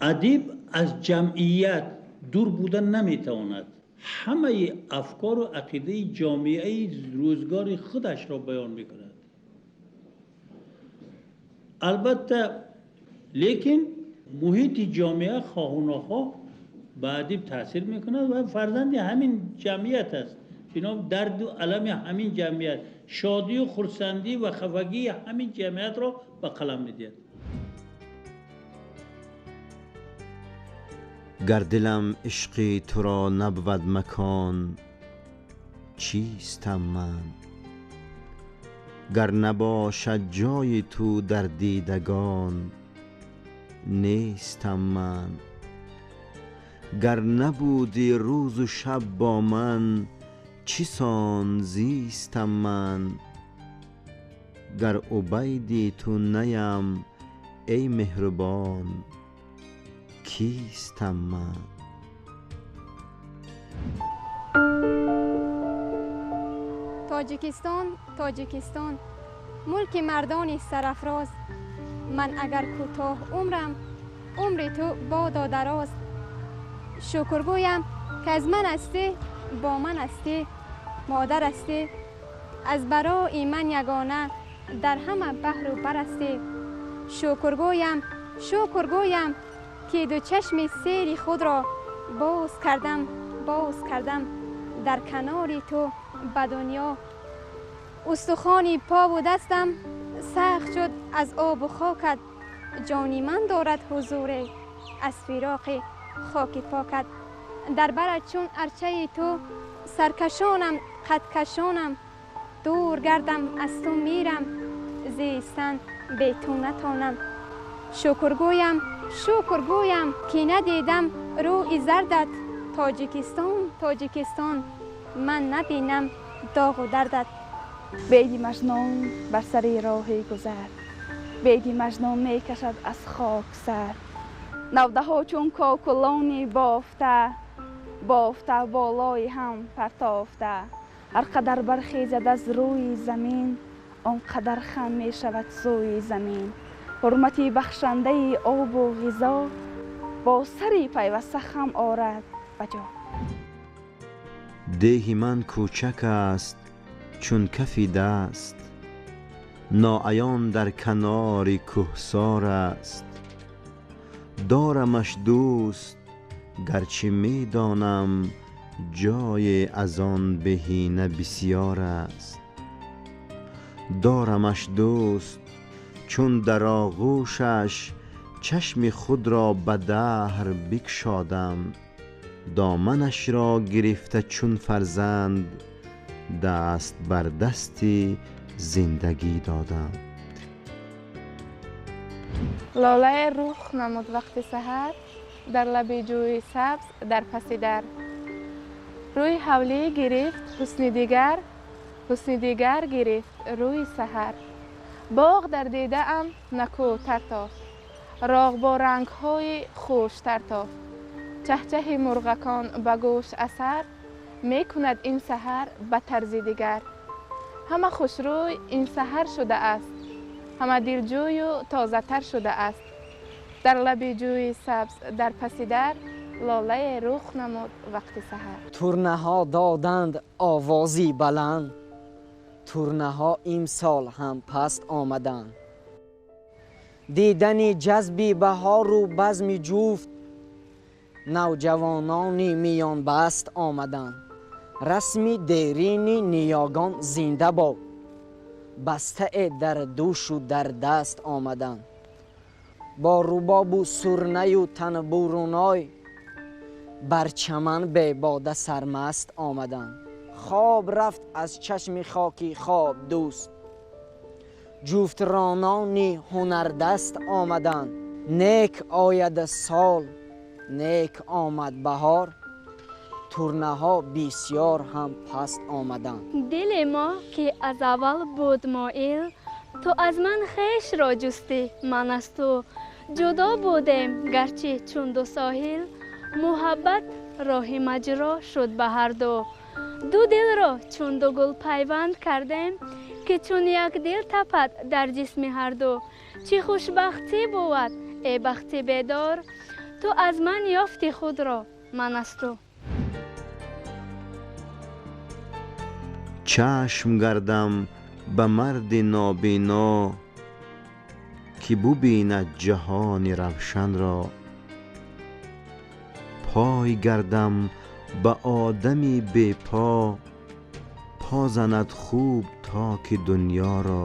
Адиб аз ҷамъият дур будан наметавонад. Ҳамаи афкору ақидаи ҷомеаи рӯзгори худашро баён мекунад. Албатта, лекин муҳити ҷомеа хоҳу нохоҳ ба адиб таъсир мекунад ва фарзанди ҳамин ҷамъият аст. Бино дарду алами ҳамин ҷамъият, шодию хурсандӣ ва хафагии ҳамин ҷамъиятро ба қалам медиҳад. Гар дилам ишқи туро набвад макон, чистам ман? Гар набошад ҷои ту дар дидагон, нестам ман. Гар набудӣ рӯзу шаб бо ман, чӣ сон зистам ман? Гар убайди ту наям, эй меҳрубон, кистам ман? Тоҷикистон, Тоҷикистон, мулки мардони сарафроз. Ман агар кӯтоҳ умрам, умри ту бодо дароз. Шукргӯям, ки аз ман ҳастӣ, бо ман ҳастӣ, модар ҳастӣ. Аз барои ман ягона дар ҳама баҳру бар ҳастӣ. Шукргӯям, шукргӯям, ки ду чашми сери худро боз кардам, боз кардам дар канори ту ба дунё. Устухони пову дастам сахт шуд аз обу хокат. Ҷони ман дорад ҳузуре аз фироқи хоки покат. Дар барат чун арчаи ту саркашонам, қадкашонам. Дур гардам аз ту мирам, зистан бе ту натонам. Шукргӯям, шукргӯям, ки надидам рӯи зардат. Тоҷикистон, Тоҷикистон, ман набинам доғу дардат. Беди Маҷнун бар сари роҳи гузар, беди Маҷнун мекашад аз хок сар. Навдаҳо чун кокулони бофта, бофта болои ҳам партофта. Ҳар қадар бархезад аз рӯи замин, он қадар хам мешавад сӯи замин. Ҳурмати бахшандаи обу ғизо бо сари пайваста хам орад ба ҷо. Деҳи ман кӯчак аст чун кафи даст, ноаён дар канори кӯҳсор аст. Дорамаш дӯст, гарчи медонам ҷое аз он беҳина бисёр аст. Дорамаш дӯст, чун дар оғӯшаш чашми худро ба даҳр бикшодам, доманашро гирифта чун фарзанд, даст бар дасти зиндагӣ додам. Лолае рух намуд вақти саҳар, дар лаби ҷӯи сабз дар паси дар. Рӯи ҳавлӣ гирифт ҳусни дигар, ҳусни дигар гирифт рӯи саҳар. Боғ дар дидаам накӯтар тофт, роғ бо рангҳои хуштар тофт. Чаҳчаҳи мурғакон ба гӯш асар мекунад ин саҳар ба тарзи дигар. Ҳама хушрӯй ин саҳар шудааст, ҳама дилҷӯю тозатар шудааст. Дар лаби ҷӯи сабз дар паси дар лолае рух намуд вақти саҳар. Турнаҳо доданд овози баланд, турнаҳо имсол ҳам паст омаданд. Дидани ҷазби баҳору базми ҷуфт, навҷавонони миёнбаст омаданд. Расми дерини ниёгон зинда бод, бастае дар душу дар даст омаданд. Бо рубобу сурнаю танбуру ной бар чаман бебода сармаст омаданд. Хоб рафт аз чашми хоки хоб дӯст, ҷуфтронони ҳунардаст омаданд. Нек ояд сол, нек омад баҳор, турнаҳо бисёр ҳам паст омаданд. Дили мо ки аз аввал буд моил, ту аз ман хешро ҷустӣ, ман аз ту. Ҷудо будем гарчи чун ду соҳил, муҳаббат роҳи маҷро шуд ба ҳар ду. Ду дилро чун ду гул пайванд кардем, ки чун як дил тапад дар ҷисми ҳар ду. Чӣ хушбахтӣ бувад, э бахти бедор, Ту аз ман ёфти худро, ман аз ту. Чашм гардам ба марди нобино, ки бубинад ҷаҳони равшанро. Пой гардам ба одами бепо, по занад хуб то ки дунёро.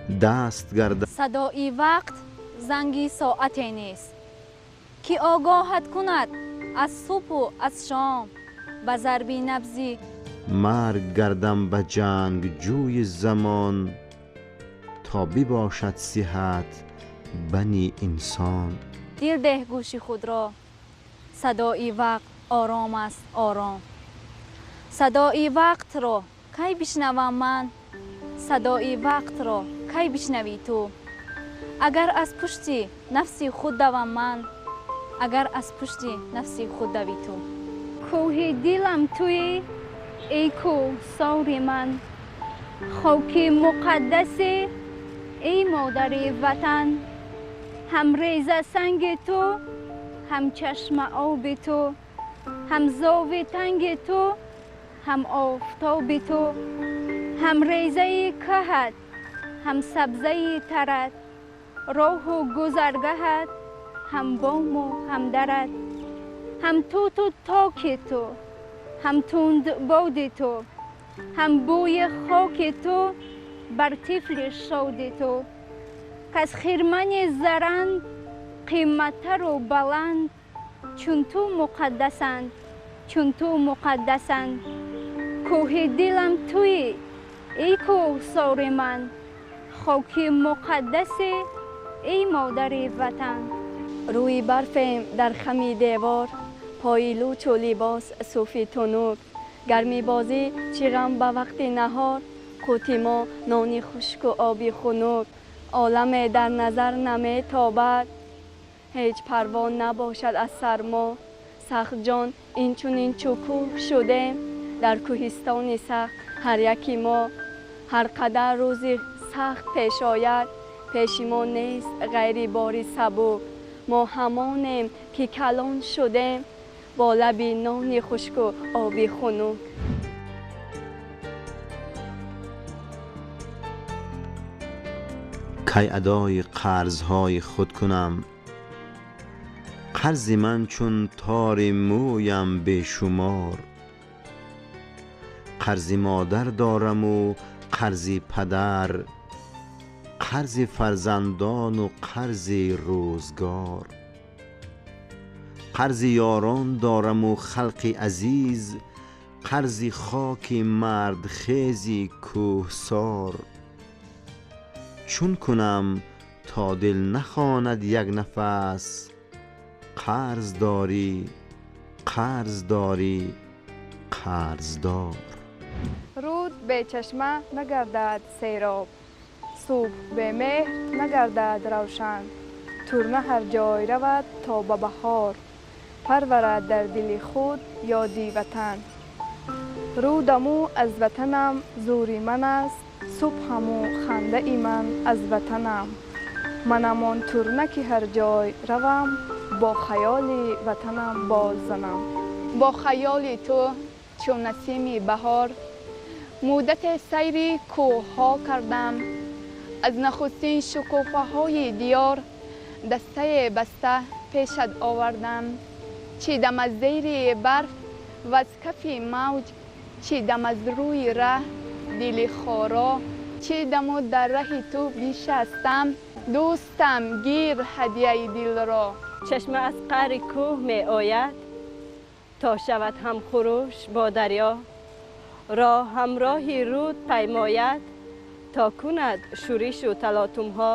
Даст гардам. Садои вақт занги соате нест, ки огоҳат кунад аз субҳу аз шом ба зарби набзи. Марг гардам ба ҷангҷӯи замон, то бибошад сиҳат бани инсон. Дил деҳ гӯши худро, садои вақт ором аст, ором. Садои вақтро кай бишнавам ман, садои вақтро кай бишнавӣ ту? Агар аз пушти нафси худ давам ман, агар аз пушти нафси худ давӣ ту. Кӯҳи дилам туӣ, эй кӯҳсори ман, хоки муқаддасе, эй модари ватан. Ҳам реза санги ту, ҳам чашма оби ту, ҳам зови танги ту, ҳам офтоби ту, ҳам резаи каҳат, ҳам сабзаи тарат, роҳу гузаргаҳат, ҳам бому ҳам дарат, ҳам туту токи ту, ҳам тунд боди ту, ҳам бӯи хоки ту бар тифли шоди ту. Кас хирмани заранд қиматтару баланд, чун ту муқаддасанд, чун ту муқаддасанд. Кӯҳи дилам туӣ, эй кӯҳсори ман, хоки муқаддасе, эй модари ватан. Рӯи барфем дар хами девор, пои лучу либос суфи тунук. Гармибозӣ чӣ ғам ба вақти наҳор, қути мо нони хушку оби хунук. Оламе дар назар наметобад, ҳеҷ парво набошад аз сармо. Сахтҷон инчунин чу кӯҳ шудем, дар кӯҳистони сахт ҳар яки мо. Ҳар қадар рӯзи сахт пеш ояд, пеши мо нест ғайри бори сабук. Мо ҳамонем ки калон шудем, бо лаби нони хушку оби хунук. Кай адои қарзҳои худ кунам, қарзи ман чун тори мӯям бешумор. Қарзи модар дораму қарзи падар, қарзи фарзандону қарзи рӯзгор. Қарзи ёрон дораму халқи азиз, қарзи хоки мардхези кӯҳсор. Чун кунам то дил нахонад як нафас, қарз дорӣ, қарз дорӣ, қарздор. Руд бечашма нагардад сероб, субҳ бемеҳр нагардад равшан. Турна ҳар ҷой равад то ба баҳор, парварад дар дили худ ёди ватан. Рудаму аз ватанам зури ман аст, субҳаму хандаи ман аз ватанам. Манам он турна ки ҳар ҷой равам, бо хаёли ватанам боз занам. Бо хаёли ту чун насими баҳор, муддате сайри кӯҳҳо кардам. Аз нахустин шукуфаҳои диёр дастае баста пешат овардам. Чидам аз зери барф ва аз кафи мавҷ, чидам аз рӯи раҳ дили хоро, чидаму дар раҳи ту бишастам. Дӯстам, гир ҳадияи дилро. Чашма аз қаъри кӯҳ меояд, то шавад ҳамхурӯш бо дарё. Роҳ ҳамроҳи руд паймояд, то кунад шӯришу талотумҳо.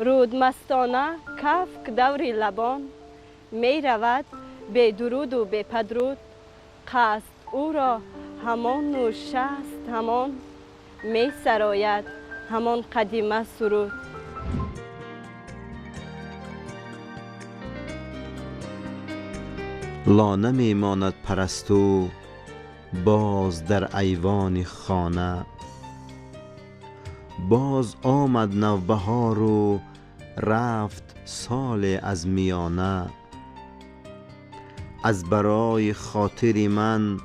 Руд мастона кафк даври лабон, меравад бедуруду бепадруд. Қасд ӯро ҳамону шаст ҳамон, месарояд ҳамон қадима суруд. Лона мемонад парасту боз дар айвони хона. Боз омад навбаҳору рафт соли аз миёна. Аз барои хотири ман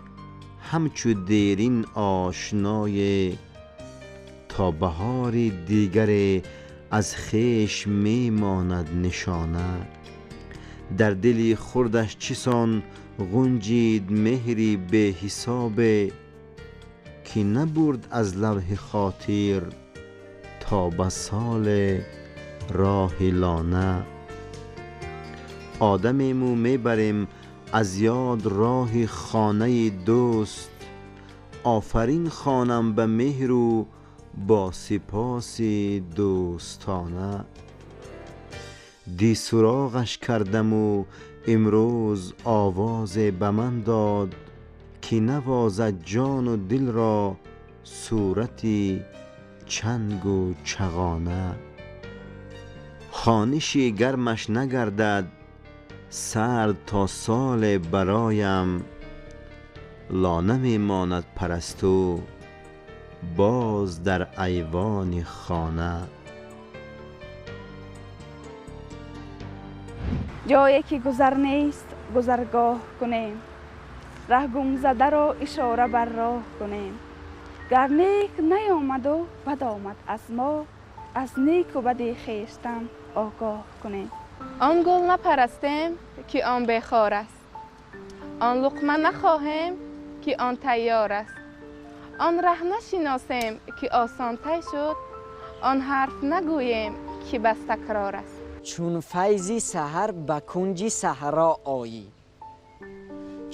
ҳамчу дерин ошное, то баҳори дигаре аз хеш мемонад нишона. Дар дили хурдаш чисон ғунҷид меҳри беҳисобе, ки набурд аз лавҳи хотир то ба соли роҳи лона. Одамему мебарем аз ёд роҳи хонаи дӯст, офарин хонам ба меҳру бо сипоси дӯстона. Ди суроғаш кардаму имрӯз овозе ба ман дод, ки навозад ҷону дилро сурати чангу чағона. Хониши гармаш нагардад сард то соле бароям, лона мемонад парасту боз дар айвони хона. Ҷое ки гузар нест гузаргоҳ кунем, раҳ гумзадаро ишора бар роҳ кунем. Гар нек наёмаду бад омад аз мо, аз неку бади хештан огоҳ кунем. Он гул напарастем ки он бехор аст, он луқма нахоҳем ки он тайёр аст, он раҳ нашиносем ки осон тай шуд, он ҳарф нагӯем ки бас такрор аст. Чун файзи саҳар ба кунҷи саҳро оӣ,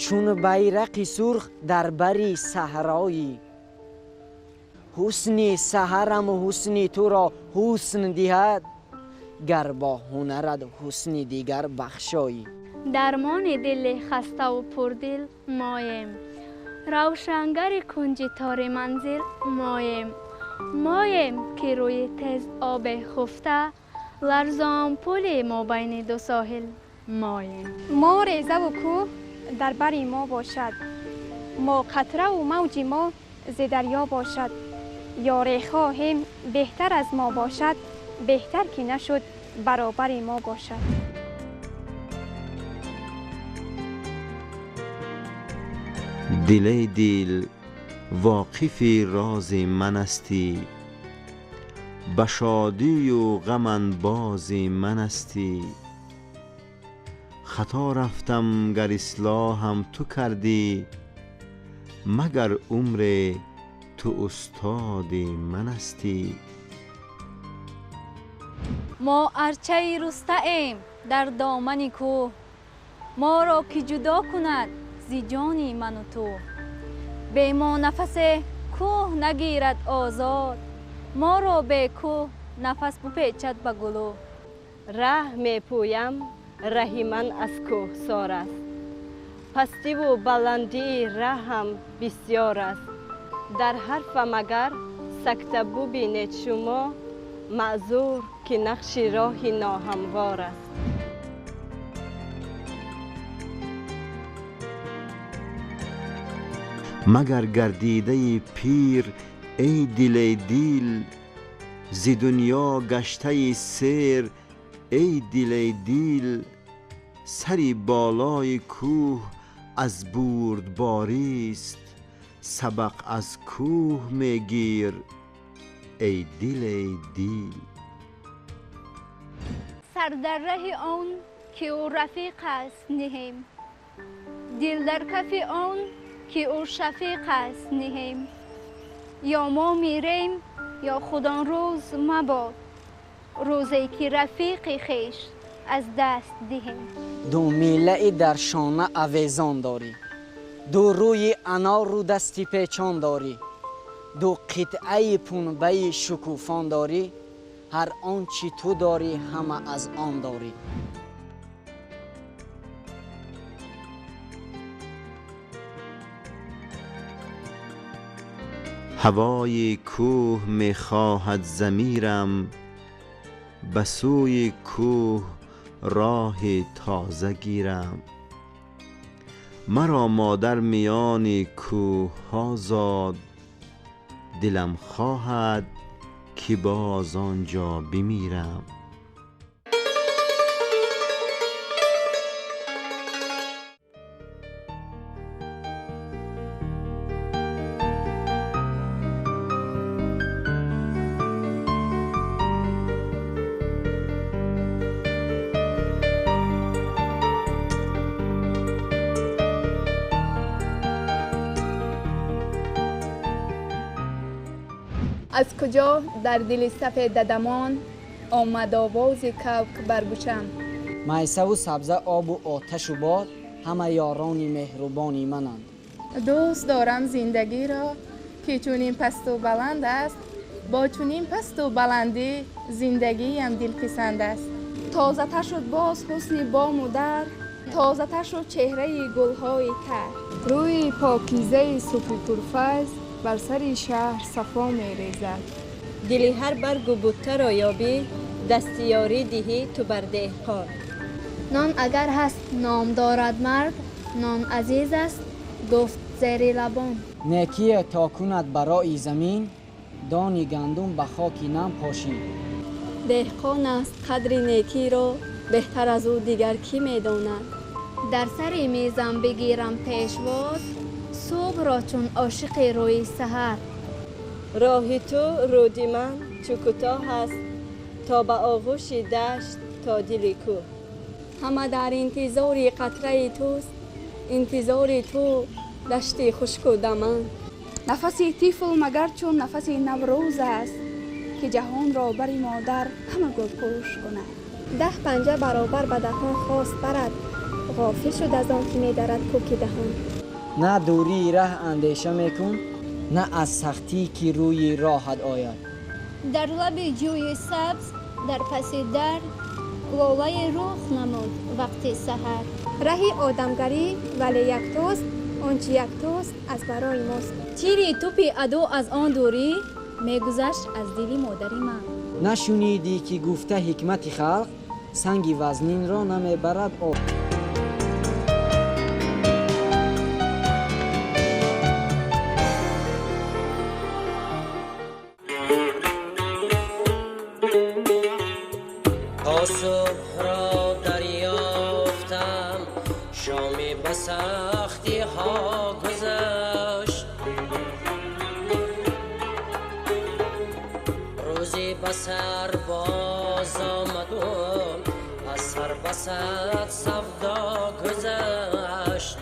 чун байрақи сурх дар бари саҳроӣ. Ҳусни саҳарам ҳусни туро ҳусн диҳад, гар бо ҳунарат ҳусни дигар бахшоӣ. Дармони дили хаставу пурдил моем, равшангари кунҷи тори манзил моем. Моем ки рӯи тез обе хуфта, ларзон пули мобайни ду соҳил моем. Мо резаву кӯҳ дар бари мо бошад, мо қатраву мавҷи мо зи дарё бошад. Ёре хоҳем беҳтар аз мо бошад, беҳтар ки нашуд баробари мо бошад. Дилей дил воқифи рози манасти, ба шодию ғаманбози манасти. Хато рафтам гар ислоҳам ту кардӣ, магар умре ту устоди манасти. Мо арчаи рустаем дар домани кӯҳ, моро ки ҷудо кунад зи ҷони ману ту. Бе мо нафасе кӯҳ нагирад озод, моро бе кӯҳ нафас бупечад ба гулӯ. Раҳ мепӯям раҳи ман аз кӯҳсор аст, пастиву баландии раҳам бисёр аст. Дар ҳарфам агар сакта бубинед шумо, маъзур ки нақши роҳи ноҳамвор аст. Магар гардидаи пир эй дилей дил, зи дунё гаштаи сер эй дилей дил. Сари болои кӯҳ аз бурдборист, сабақ аз кӯҳ мегир эй дилей дил. Сар дар раҳи он ки ӯ рафиқ аст ниҳем, дил дар кафи он ки ӯ шафиқ аст ниҳем. Ё мо мирем ё худ он рӯз мабод, рӯзе ки рафиқи хеш аз даст диҳем. Ду миллаи дар шона авезон дорӣ, ду рӯи анору дасти печон дорӣ, ду қитъаи пунбаи шукуфон дорӣ, ҳар он чи ту дорӣ ҳама аз он дорӣ. Ҳавои кӯҳ мехоҳад замирам, ба сӯи кӯҳ роҳи тоза гирам. Маро модар миёни кӯҳҳо зод, дилам хоҳад ки боз он ҷо бимирам. Аз куҷо дар дили сафедадамон омад овози кавк бар гӯшам? Майсаву сабза, обу оташу бод ҳама ёрони меҳрубони мананд. Дӯст дорам зиндагиро, ки чунин пасту баланд аст, бо чунин пасту баландӣ зиндагиям дилписанд аст. Тозатар шуд боз ҳусни бому дар, тозатар шуд чеҳраи гулҳои тар. Рӯи покизаи субҳи пурфайз бар сари шаҳр сафо мерезад. Дили ҳар баргу буттаро ёбӣ, дасти ёрӣ диҳӣ ту бар деҳқон. Нон агар ҳаст ном дорад мард, нон азиз аст гуфт зери лабон. Некие то кунад барои замин, дони гандум ба хоки нам пошид. Деҳқон аст қадри некиро, беҳтар аз ӯ дигар кӣ медонад? Дар сари мезам бигирам пешвоз, субҳро чун ошиқи рӯи саҳар. Роҳи ту рӯди ман чу кӯтоҳ аст, то ба оғӯши дашт то дили кӯҳ. Ҳама дар интизори қатраи туст, интизори ту дашти хушку даман. Нафаси тифл магар чун нафаси наврӯз аст, ки ҷаҳонро бари модар ҳама гулпӯш кунад. 10 панҷа баробар ба даҳон хост барад, ғофил шуд аз он ки медарад кӯки даҳон. На дурии раҳ андеша мекун, на аз сахтӣ ки рӯи роҳат ояд. Дар лаби ҷӯи сабз дар паси дар лолаи рух намуд вақти саҳар. Раҳи одамгарӣ вале яктост, он чи яктост аз барои мост. Тири тӯпи адо аз он дурӣ мегузашт аз дили модари ман. Нашунидӣ ки гуфта ҳикмати халқ, санги вазнинро намебарад об. تا صبح را دریافتم، شامی به سختی ها گذشت، روزی به سر باز آمدم، از سر به صد سودا گذشت.